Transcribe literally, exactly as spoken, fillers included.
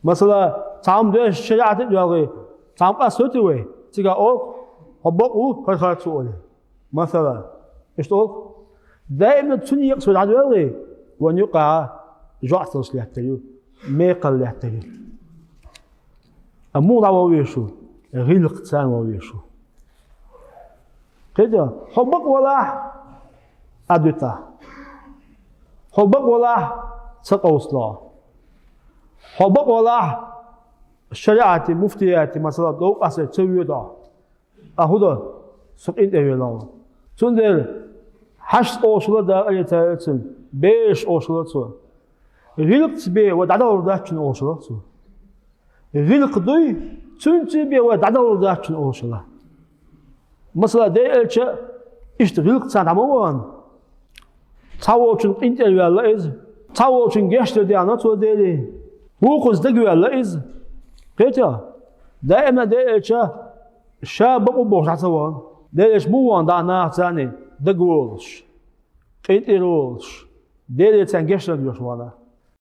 Масала, цхьа хӀума доьшуш шариӀате а доьлхе, цхьа хӀума къастадойтий вай, цигахь олу: «Хьо бакъ ву, хӀара харцо», – олий. Масала, иштта олу. Даимна цу некъаца вай дӀадоьлхе, вайна юкъахь жоьжахаталлаш лаьттар ю, мекхал лаьттар ю. Амма муха дӀаван везаш ву? ГӀиллакхца ван везаш ву. Кхетий, хьо бакъ валахь, Ӏад витахь. Хьо бакъ валахь, ца къовсалахь. Хьо бакъ валахь, шариӀате, муфтияте, масала, дов къастар ца воьдахь. Ахь хӀун до? Со къинтӀера велахь. Цундела хьашт олуш хилла дакъа, цара цуьнан бераш олуш хилла цо. ГӀиллакхца бен вай дӀадахьалур дац шуна олуш хилла цо. ГӀиллакх дуй, цуьнца бен вай дӀадахьалур дац шуна олуш хилла. Масала, Делан элча иштта гӀиллакхца дӀа ма вахана. Цхьаволчунна къинтӀера ваьлла иза. Цхьаволчунна гечдар даьхна цо Деле. Вукхуза дагаваьлла иза. Кхетий? Даимна Делан элча ша бакъ ву бохуш дӀа ца вахана. Делан элча муха вахана дӀа нахаца дагаволуш, къинтӀера волуш, Деле царна гечдар доьшуш вахана?